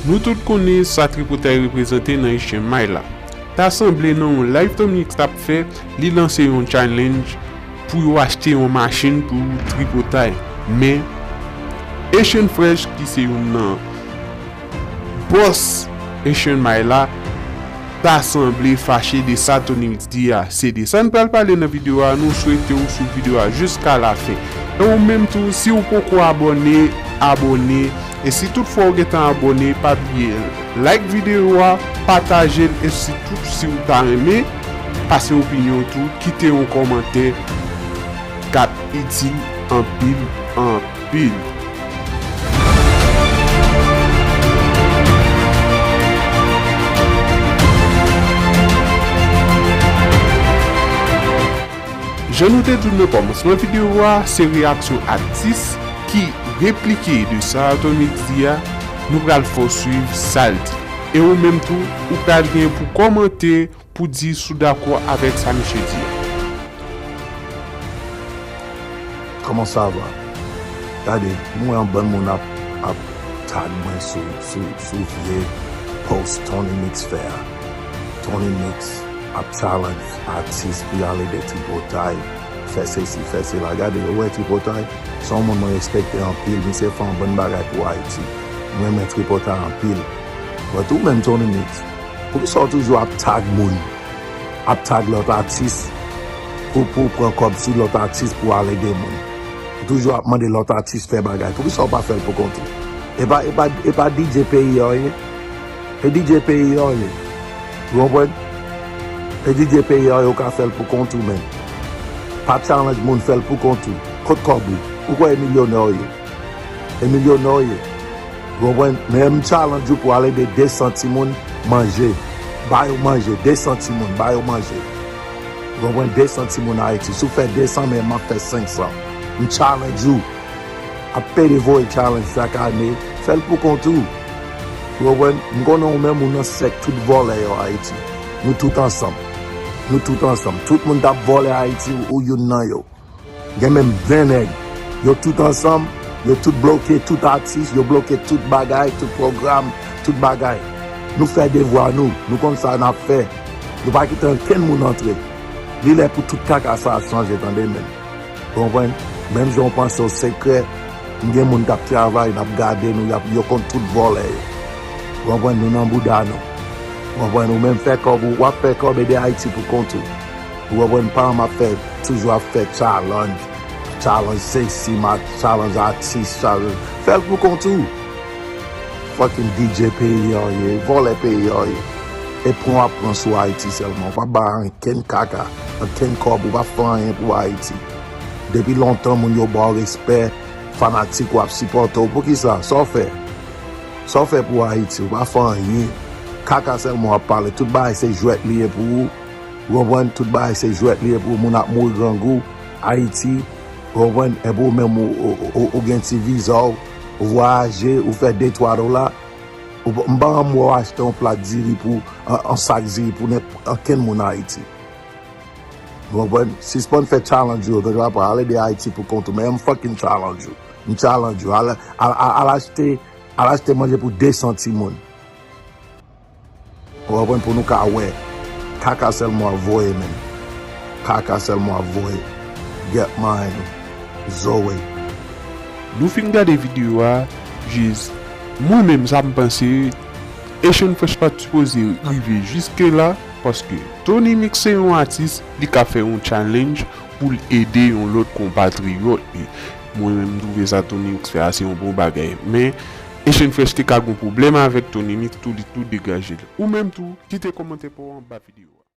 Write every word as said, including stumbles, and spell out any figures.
Nou tout konnen sa Tripotay reprezante nan Asian Mile la. Ta sanble nan yon live Tony Mix t ap fè, li lanse yon challenge pou yo achte yon machin pou Tripotay. Men, Asian Fresh, ki se youn nan bòs Asian Mile la, ta sanble fache de sa Tony Mix di a. Se de sa n pral pale nan videyo a. Nou swete w swiv videyo a jiska lafen. E ou menm tou, si w poko abòne, abòne. E si toutfwa w gentan abòne, pa bliye like videyo a, pataje l, e sitou si w ta renmen pase opinyon w tou, kite yon kòmantè k ap itil anpil, anpil. Jan nou te di w nan kòmansman videyo a, se reyaksyon atis ki replike de sa Tony Mix di a, nou pral fè w swiv sa l di. E ou menm tou, ou pral gen pou kòmante, pou di si w dakò avèk sa misye di a. Kòman sa va? Gade, m wè yon bann moun ap, ap tag mwen sou, sou, sou vye post Tony Mix fè a. Tony Mix ap challenge atis pou y al ede Tripotay, fè sesi, fè sela. Gade, ou wè Tripotay, se yon moun mwen respekte anpil, misye fè yon bann bagay pou Ayiti. M renmen Tripotay anpil. But ou menm Tony Mix, poukisa w toujou ap tag moun? Ap tag lòt atis pou, pou pran kòb sou lòt atis pou al ede moun. Ou toujou ap mande lòt atis fè bagay. Poukisa w pa fè l pou kont ou? E pa, e pa, e pa D J peyi a w ye. E D J peyi a w ye. Ou konprann? E D J peyi a w ye, ou ka fè l pou kont ou menm. Pa challenge moun, fè l pou kont ou. Kot kòb ou? Ou kwè e milyonè w ye? E milyonè w ye. Ou konprann? Men m challenge ou pou al ede de san timoun manje. Ba yo manje, de san timoun, ba yo manje. Ou konprann? De san timoun Ayiti. Si w fè de san, men m ap fè senk san. M challenge ou. Ap pede voye challenge chak ane. Fè l pou kont ou. Ou konprann? M konnen ou menm ou nan sèk tout vòlè yo Ayiti. Nou tout ansanm. Nou tout ansanm. Tout moun k ap vòlè Ayiti, ou youn nan yo. Gen menm ven nèg. Yo tout ansanm, yo tout bloke tout atis, yo bloke tout bagay, tout pwogram, tout bagay. Nou fè devwa nou, nou konn sa n ap fè. Nou pa kite ankenn moun antre. Li lè pou tout kaka sa a chanje, tande menm. Ou konprann? Menm jan w panse w sekrè, gen moun k ap travay, n ap gade nou, y ap, yo konn tout vòlè yo. Ou konprann? Nou nan bouda nou. Ou konprann? Ou menm fè kòb ou, w ap fè kòb, ede Ayiti pou kont ou. Ou konprann? Pa m ap fè, toujou ap fè challenge. Challenge sesi, ma, challenge atis, challenge. Fè l pou kont ou. Fucking D J peyi a w ye, vòlè peyi a w ye. E pran w ap pran sou Ayiti sèlman. Ou pa bay ankenn kaka, ankenn kòb, ou pa fè anyen pou Ayiti. Depi lontan, moun yo ba w respè, fanatik ou ap sipòte w. Poukisa? Sa w fè? Sa w fè pou Ayiti? Ou pa fè anyen. Kaka sèlman w ap pale. Tout bagay se jwèt li ye pou ou. Ou konprann? Tout bagay se jwèt li ye pou ou. Moun ap mouri grangou Ayiti. Ou konprann? Epi ou menm ou, ou, ou, ou gen ti viza w, ou vwayaje, ou fè de twa dola. Ou, m pa janm wè w achte yon plat diri pou, yon, yon sak diri pou nenp-, ankenn moun Ayiti. Ou konprann? Sispann fè challenge yo, tande papa, al ede Ayiti pou kont ou. Men m fucking challenge ou. M challenge ou. Al, al, al, al achte, al achte manje pou de san timoun. Ou konprann, pou nou ka wè. Kaka sèlman w ap voye, menm. Kaka sèlman w ap voye. Get mine. Zoe. Nou fin gade videyo a, jis mwen menm sa m panse, Asian Fresh pa t sipoze rive jiske la, paske Tony Mix se yon atis, li ka fè yon challenge pou l ede yon lòt konpatriyòt li. Mwen menm m twouve sa Tony Mix fè a se yon bon bagay, men Asian Fresh te ka gon pwoblèm avèk Tony Mix tou, li tou degaje l. Ou menm tou, kite kòmantè pa w anba videyo a.